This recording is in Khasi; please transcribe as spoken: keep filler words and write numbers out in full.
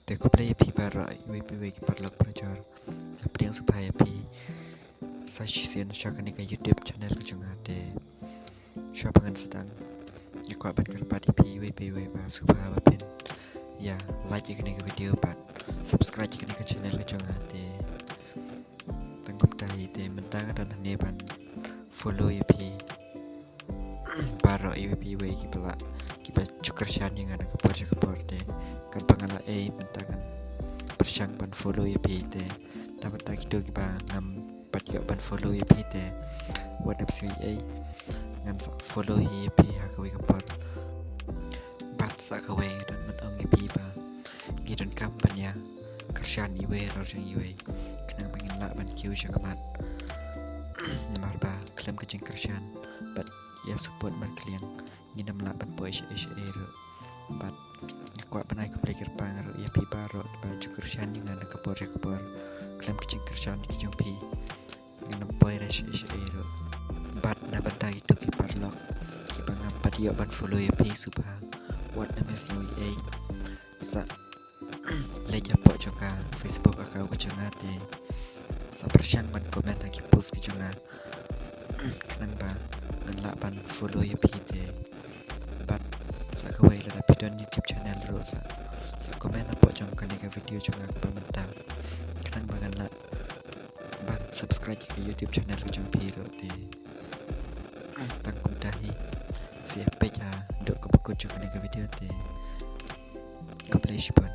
Te khublei ïa phi baroh, iwei pa iwei ki paralok parajor. Nga pdiang sngewbha ïa phi sa shisien sha kane ka YouTube channel ka jong nga. Te shuwa ba ngan sdang, nga kwah ban kyrpad ïa phi iwei pa iwei ba sngewbha ba phin ïa like ïa kane ka video bad subscribe ïa kane ka channel ka jong nga. Te tang kumta hi te mynta nga don hangne ban follow ïa phi baroh iwei pa iwei kiba lah, kiba ju kyrshan ïa nga na ka por sha ka por. Te katba nga la ei mynta ngan pyrshang ban follow ïa phi. Te na bynta kito kiba ngam pat ïoh ban follow ïa phi te wat nang sngew ei, ngan sa follow hi ïa phi ha kawei ka por. Bad sa kawei, nga don ban ong ïa phi ba ngi donkam ban ïa kyrshan iwei halor jong iwei khnang ba ngin lah ban kiew shakhmat. Namar ba khlem ka jingkyrshan bad ïa support markylliang ngin ym lah ban poi shaei shaei ruh. Bad nga kwah ban ai khublei kyrpang ruh ïa phi baroh ba ju kyrshan ïa nga na ka por sha ka por. Khlem ka jingkyrshan ki jong phi ngin ym poi shaei shaei ruh. Bad na bynta kito ki paralok kiba ngam pat ïoh ban follow ïa phi, sngewbha wat nang sngew ei, sa leit hapoh jong ka Facebook account ka jong nga te sa pyrshang ban comment ha ki post ki jong nga khnang ba ngan lah ban follow ïa phi. Te bad sa kawei, lada phi don YouTube channel ruh sa, sa comment hapoh jong kane ka video jong nga kaba mynta khnang ba ngan lah ban subscribe ïa ka YouTube channel ka jong phi ruh. Te tang kumta hi, sa ïa peit haduh kaba kut jong kane ka video. Te khublei shibun.